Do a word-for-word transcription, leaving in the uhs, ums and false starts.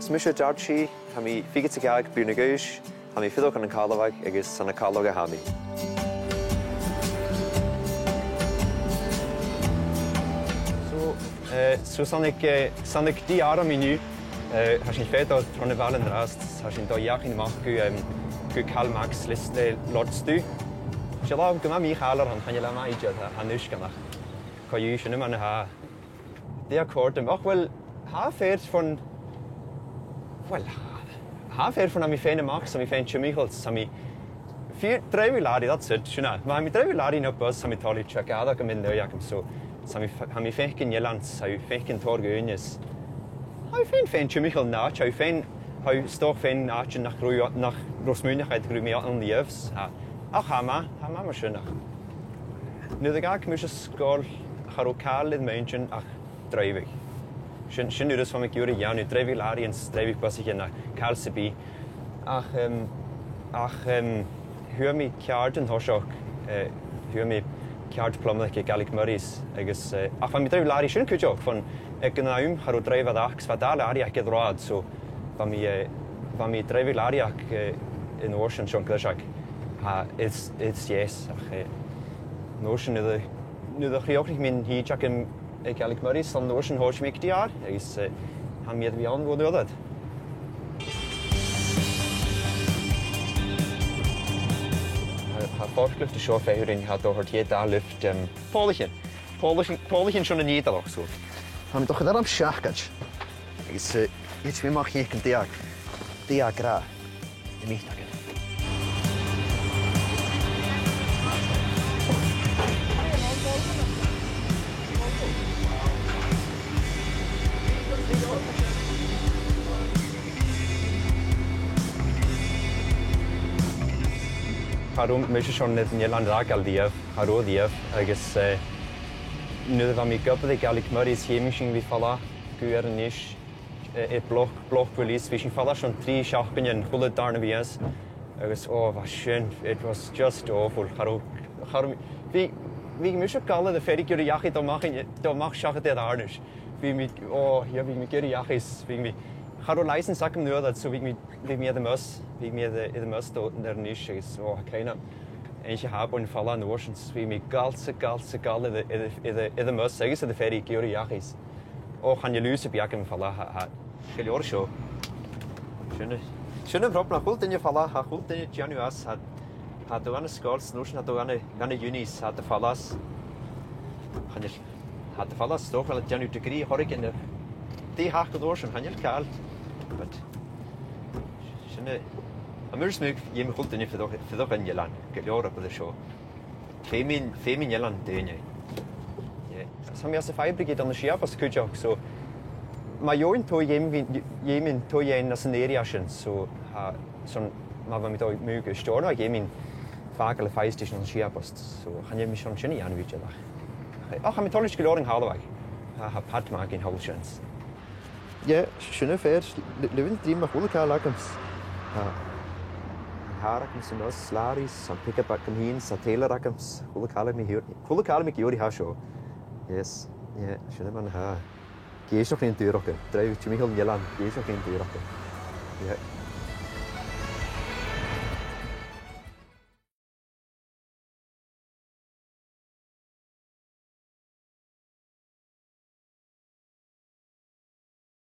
Is mise Archie, tha mi fichead 's a ceithir bliadhna a dh'aois, tha mi a' fuireach ann an Càrlabhagh agus 's ann à Càrlabhagh a tha mi. So, eh, so 's ann aig, eh, 's ann aig D R a tha mi an-diugh, eh, tha sinn a' feitheamh tron a' bhaile an-dràsta, tha sinn a' dol a dh'fheuchainn a-mach gu, em, gu Karl Marx List, eh, Lotstu. 'S e latha gu math mì-chàilear a th' ann, chan eil e math idir, tha, tha an uisge ann ach co-dhiù sin mar a tha. Dè tha a' còrdadh rium? Och, uill, tha e fìor fhèin, uill, tha e fìor fhèin, tha mi faighinn a-mach, tha mi faighinn timcheall, tha mi fìor, dràibheadh làraidh, that's it, sin e. Ma tha mi dràibheadh làraidh no bus, tha mi toilichte, tha gàire agam, an dòigh agam, so, tha mi f-, tha mi a' faicinn eilean, tha mi a' faicinn tòrr dhaoine, tha mi faighinn, faighinn timcheall an àite, tha mi faighinn, tha mi 's dòcha faighinn àite nach robh, nach robh smaoineachadh gu robh mi ann a-riamh, tha, ach tha e math, tha e math mar sin, ach nuair a dh'fhàg mise sgoil, cha robh càil air m' inntinn ach dràibheadh. Sin, sin an rud a bha mi ag iarraidh a dhèanamh, dràibheadh làraidh, dràibheadh busaichean, càil sam bith. Ach, em, ach, em, fhuair mi ceàrd an toiseach, eh, fhuair mi ceàrd plumair aig Gaelic Murray's, agus, eh, ach bha mi dràibheadh làraidh sin cuideachd, bhon, aig an àm, cha robh dràibhear aca, 's bha dà làraidh aig an rathad, so bha mi, eh, bha mi dràibheadh làraidh aca, eh, an uair sin, seo an ghoireasachd. Tha, it's, it's yes, ach, eh, an uair sin, nuair a, nuair a chrìochnaich mi an t-sìde agam aig Gaelic Murray's, an uair sin thòisich mi aig D R, agus, eh, tha mi air a bhith ann bhon uair ud. Tha, tha forklift an seo a' feitheamh rinn, tha e a' dol a thoirt dhomh dà lift, em, pòlaichean. Pòlaichean, pòlaichean son an ìosal, so. Tha mi a' dol a chur orm seacaid. Agus, eh, thèid mi a-mach a chreic an deag, deag gra. Am meat agad. Cha robh mise son air an eilean a dh'fhàgail riamh, cha robh riamh, agus, eh, nuair a bha mi ag obair aig Gaelic Murray's, dh'fheumadh sinn a bhith a' falbh gu Inbhir Nis, eh, air block, block release, bha sinn a' falbh son trì seachdainean a h-uile dàrna mìos, agus, ò, bha sin, it was just awful. Cha robh, cha robh, bha, bha mise a' gabhail air a' fheirg gu ruige dhachaigh, dol a-mach, dol a-mach seachad air Inbhir Nis. Bha mi, ò, yeah, bha mi gu ruige dhachaigh, bha mi, cha robh license agam an uair ud, so bha mi, bha mi air am bus, bha mi air, air am bus dol a dh'Inbhir Nis, agus, ò, tha cuimhne agam, an sin a' falbh an uair sin, bha mi a' gabhail 's a' gabhail 's a' gabhail air, air, air, air am bus agus air a' fheirg gu ruige dhachaigh. Ò, chan eil fhios am bi agam am falbh, tha, tha, gu leòr seo. Sin e, sin am problem, a h-uile duine a' falbh, tha a h-uile duine a' dèanamh às, tha, tha iad a' dol dhan sgoil, 's an uair sin tha iad a' dol dhan, dhan unis, tha iad a' falbh às. Chan eil, tha iad a' falbh às, 's dòcha, a' dèanamh degree air choreigin, eh, dè th' aca an uair sin, chan eil càil. But, sin e, am measg mi, dh'fheumadh a h-uile duine fuireach, fuireach an eilean, gu leòr obair an seo. Feumaidh, feumaidh an eilean daoine. Yeah. Tha mi anns a' fire brigade ann an Siabost cuideachd, so ma gheibh mi tòrr, dh'fheumainn, dh'fheumainn tòrr fhaighinn às an area sin, so, tha, son, ma bha mi a' dol a-mach gu Steòrnabhagh, dh'fheumainn fàgail a' fire station ann an Siabost, so chan eil mi son sin a dhèanamh idir ach. Ach, tha mi toilichte gu leòr ann an Càrlabhagh. Tha, tha Pat Mag an t-ainm a th' air. Yeah, sin e fìor, li-, living the dream, a h-uile càil agams'. Tha an càr agams' a-nis, lorries, tha am pickup agam fhìn, tha trailer agams', a h-uile càil a tha mi ag iarr-, a h-uile càil a tha mi ag iarraidh tha seo. Yes, yeah, sin e mar a tha. Ag èisteachd ri an dùrachd, dràibheadh timcheall an eilein, ag èisteachd ri an dùrachd. Yeah.